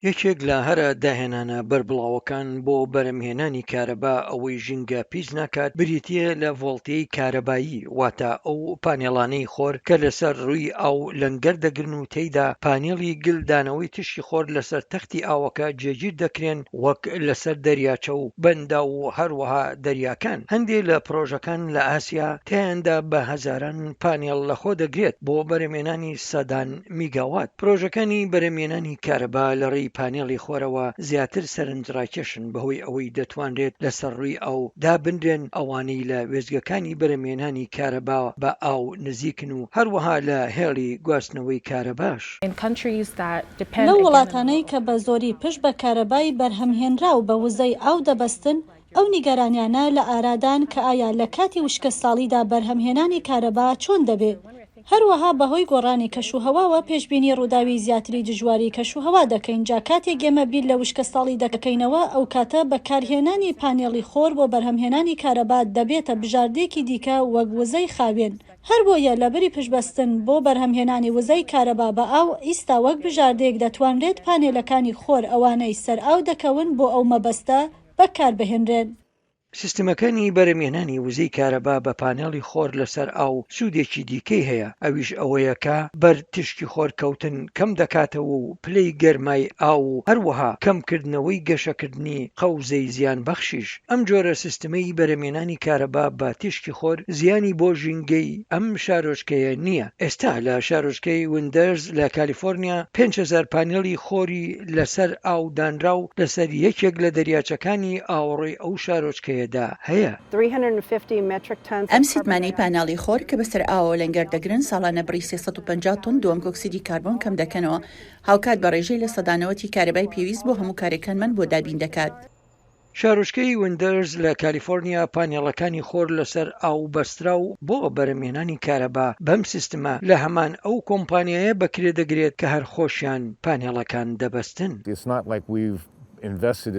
یەکێک لە هەرە داهێنانە بەربڵاوەکان بۆ بەرهەمهێنانی کارەبا ئەوەی ژینگە پیس ناکات بریتییە لە ڤۆڵتیەی کارەبایی واتە ئەو پانێڵانەی خۆر کە لەسەر ڕووی ئاو لەنگەر دەگرن و تێیدا پانێڵی گل دانەوەی تشکی خۆر لەسەر تەختی ئاوەکە جێگیر دەکرێن وەک لەسەر دەریاچە و بەنداو و هەروەها دەریاکان. هەندێ لە پرۆژەکان لە ئاسیا تیایاندا بە هەزاران پانێڵ لەخۆ دەگرێت بۆ بەرهەمێنانی سەدان میگاوات. پرۆژەکانی بەرهەمێنانی کارەبا لە ڕێی پانێڵی خۆرەوە زیاتر سەرنجڕاکێشن بەهۆی ئەوەی دەتوانرێت لەسەر ڕووی ئاو دابنرێن ئەوانەی لە وێستگەکانی بەرهەمێنانی کارەبا بە ئاو نزیکن و هەروەها لە هێڵی گواستنەوەی کارەباش. لەو وڵاتانەی کە بە زۆری پشت بە کارەبای بەرهەمهێنراو بە وزەی ئاو دەبەستن، ئەو نیگەرانیانە لە ئارادان کە ئایا لە کاتی وشکەساڵیدا بەرهەمهێنانی کارەبا چۆن دەبێ. هەروەها بەهۆی گۆڕانی کەشوهەواوە پێشبینی ڕووداوی زیاتری دژواری کەشوهەوا دەکەین، جا کاتێک ئێمە بیر لە وشکەساڵی دەکەینەوە ئەوکاتە بەکارهێنانی پانێڵی خۆر بۆ بەرهەمهێنانی کارەبا دەبێتە بژاردەیەکی دیکە وەک وزەی خاوێن. هەربۆیە لەبری پشتبەستن بۆ بەرهەمهێنانی وزەی کارەبا بە ئاو، ئیستا وەک بژاردەیەک دەتوانرێت پانێلەکانی خۆر ئەوانەی سەر ئاو دەکەون بۆ ئەو مەبەستە بەکاربهێنرێن. سیستمەکانی بەرهەمهێنانی وزەی کارەبا بە پانێڵی خۆر لەسەر ئاو سوودێکی دیکەی هەیە، ئەویش ئەوەیە کە بەر تیشکی خۆر کەوتن کەم دەکاتەوە و پلەی گەرمای ئاو و هەروەها کەمکردنەوەی گەشەکردنی قەوزەی زیانبەخشیش. ئەم جۆرە سیستمەی بەرهەمهێنانی کارەبا بە تیشکی خۆر زیانی بۆ ژینگەی ئەم شارۆچکەیە نییە. ئێستا لە شارۆچکەی ویندەرز لە کالیفۆرنیا 5000 پانێڵی خۆری لەسەر ئاو دانراو لەسەر یەکێک لە دەریاچەکانی ئاوەڕۆی ئەو شارۆچکەیەدا هەیە. ئەم سیتمانەی پانێڵی خۆر کە بەسەر ئاوەوە لەنگەر دەگرن ساڵانە بڕی 350 تۆن دووەم کۆکسیدی کاربۆن کەمدەکەنەوە، هاوکات بە ڕێژەی 90% ی کارەبای پێویست بۆ هەموو کارەکانمان بۆ دابین دەکات. شارۆچکەی ویندەرز لە کالیفۆرنیا پانێڵەکانی خۆر لەسەر ئاو بەستراو بۆ بەرهەمهێنانی کارەبا بەم سیستمە لە هەمان ئەو کۆمپانیایە بەکرێ دەگرێت کە هەر خۆشیان پانێڵەکان دەبەستن.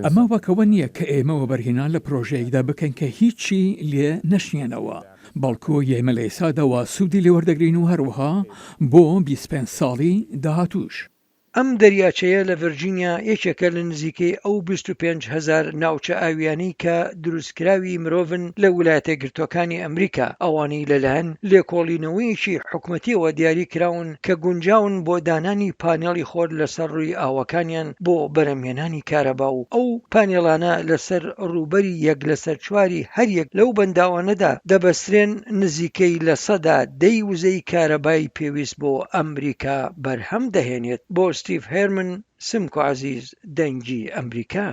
ئەمە وەک ئەوە نییە کە ئێمە وەبەرهێنان لە پرۆژەیەکدا بکەین کە هیچی لێ نەشنێنەوە، بەڵکو ئێمە لە ئێستادا وا سوودی لێ وەردەگرین و هەروەها بۆ 25 ساڵی داهاتووش. ئەم دەریاچەیە لە ڤێرجینیا یەکێکە لە نزیکەی ئەو 25 هەزار ناوچە ئاوییانەی کە دروستکراوی مرۆڤن لە ویلایەتەیەکگرتووەکانی ئەمریکا، ئەوانەی لەلایەن لێکۆڵینەوەیەکی حکومەتییەوە دیاری کراون کە گونجاون بۆ دانانی پانێڵی خۆر لەسەر ڕووی ئاوەکانیان بۆ بەرهەمهێنانی کارەبا و ئەو پانێڵانە لەسەر ڕووبەری یەک لەسەر چواری هەریەک لەو بەنداوانەدا دەبەسترێن نزیکەی 10% ی وزەی کارەبای پێویست بۆ ئەمریکا بەرهەم دەهێنێت. بۆ ستیڤ هێرمن، سمکۆ عەزیز، دەنگی ئەمریکا.